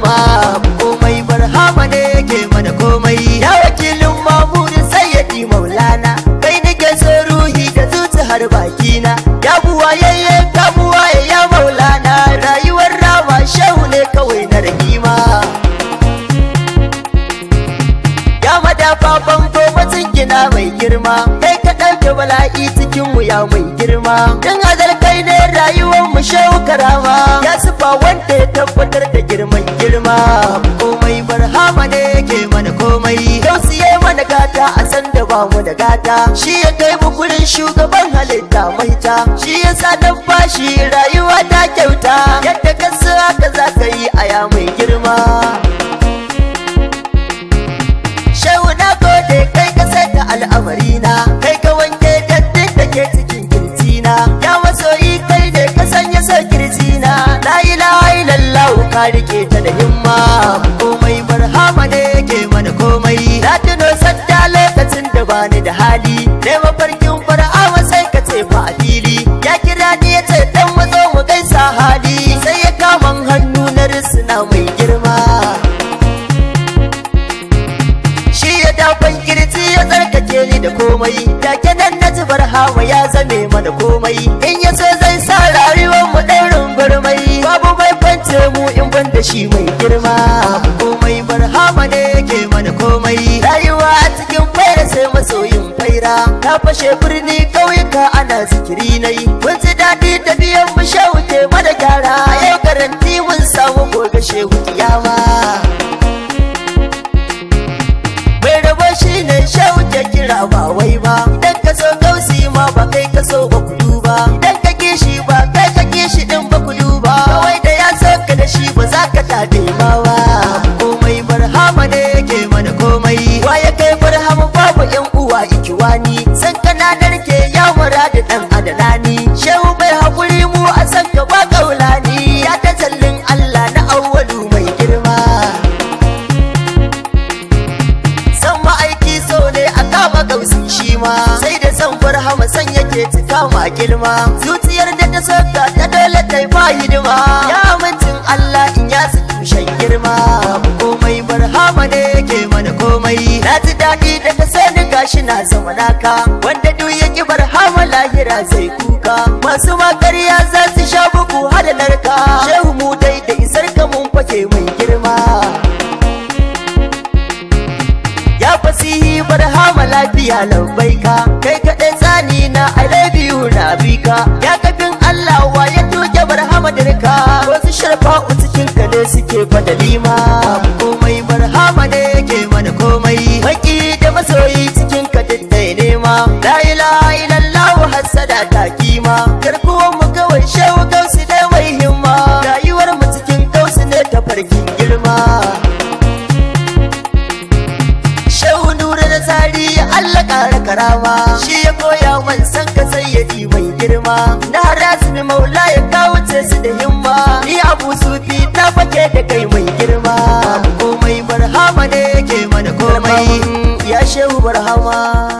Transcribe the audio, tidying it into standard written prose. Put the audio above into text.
girma. Komai barhama ne yake mana komai. Ya wakilin Mamudu Sayyidi Maulana, kai nake so ruhi da zuci har bakina. Ya buwayayye ka buwaye ya Maulana, rayuwar rama shehu ne kawai na rahima. Ya madafa bango matsingina mai girma, kai ka ɗauke bala'i cikin mu ya mai girma. Dan azal kai ne rayuwar mu shehu karama, ya sufa wanda ya tabbatar da girman girma. Komai barhama ne yake mana komai, tausiye mana gata a san da ba mu da gata. Shi ya kai mu gurin shugaban halitta maita, shi ya sa dan bashi rayuwa ta kyauta. Yadda ka so haka za ka yi a ya mai girma. Shehu na gode kai ka saita al'amarina, kai ka wanke dattin da ke cikin kirjina. Ya masoyi kai ne ka sanya so kirjina, la ilaha illallah ka rike ta da himma. Komai barhama ne yake mana komai. Na tuno sadda lokacin da bani da hali, ne mafarkin fara'awa sai ka ce fa a fili. Ya kira ni ya ce dan mazo mu gaisa hali, sai ya kaman hannu na risina mai girma. Shi ya dafan kirji ya tsarkake ni da komai, take nan na ji barhama ya zame mana komai. In ya so zai sa rayuwar mu ɗan rungurmai, babu mai kwance mu in ban da shi mai girma. Komai barhama ne yake mana komai. Rayuwa a cikin faira sai masoyin faira, ta fashe birni ƙauyuka ana zikiri nai. Mun ji daɗi tafiyan mu shehu ke mana gyara, yau garanti mun samu gobe shehu kiyama. Mai rabo shi ne shehu ke kira ba wai ba, idan ka so gausi ma ba kai ka so ba ku duba, idan ka kishi ba kai ka kishi din ba ku duba, kawai da ya so ka da shi ba za ka tabe ma ba. Komai barhama ne yake mana komai. Waye kai barhama babu yan uwa ikiwani, san kananar ke ya muradu dan adanani. Shehu mai hakuri mu a san ka ba kaulani, ya tazallin Allah na awwalu mai girma. San ma'aiki so ne a kama gausi shi ma, sai da san farhama san yake cika ma girma. Zuciyar da ta soka ta dole ta yi ma hidima, ya amincin Allah in ya su tushen girma. Komai barhama ne yake mana komai. Na ji daɗi da ka sani gashi na zama naka, wanda duk ya ki barhama lahira zai kuka. Masu makarya za su sha bugu hada narka, shehu mu dai da isar ka mun fake mai girma. Ya fasihi barhama lafiya labbaika, kai kaɗai tsani na I love you na bika. Ya kafin Allah wa ya tuke barhama dirka, wasu sharfa'u cikin ka ne suke fadalima. Komai barhama ne yake mana komai, maki da masoyi cikin ka duk dai nema. La ilaha illallah hassada ta kima, garkuwan mu kawai shehu gausi dai mai himma. Rayuwar mu cikin gausi ne ta farkin girma. Shehu Nura da Zari Allah ƙara karama, shi ya koya man san ka sayyadi mai girma. Na Harazmi Maula ya kawuce su da himma, ni Abu Sufi na fake da kai mai girma. Komai barhama ne yake mana komai. Ya Shehu barhama.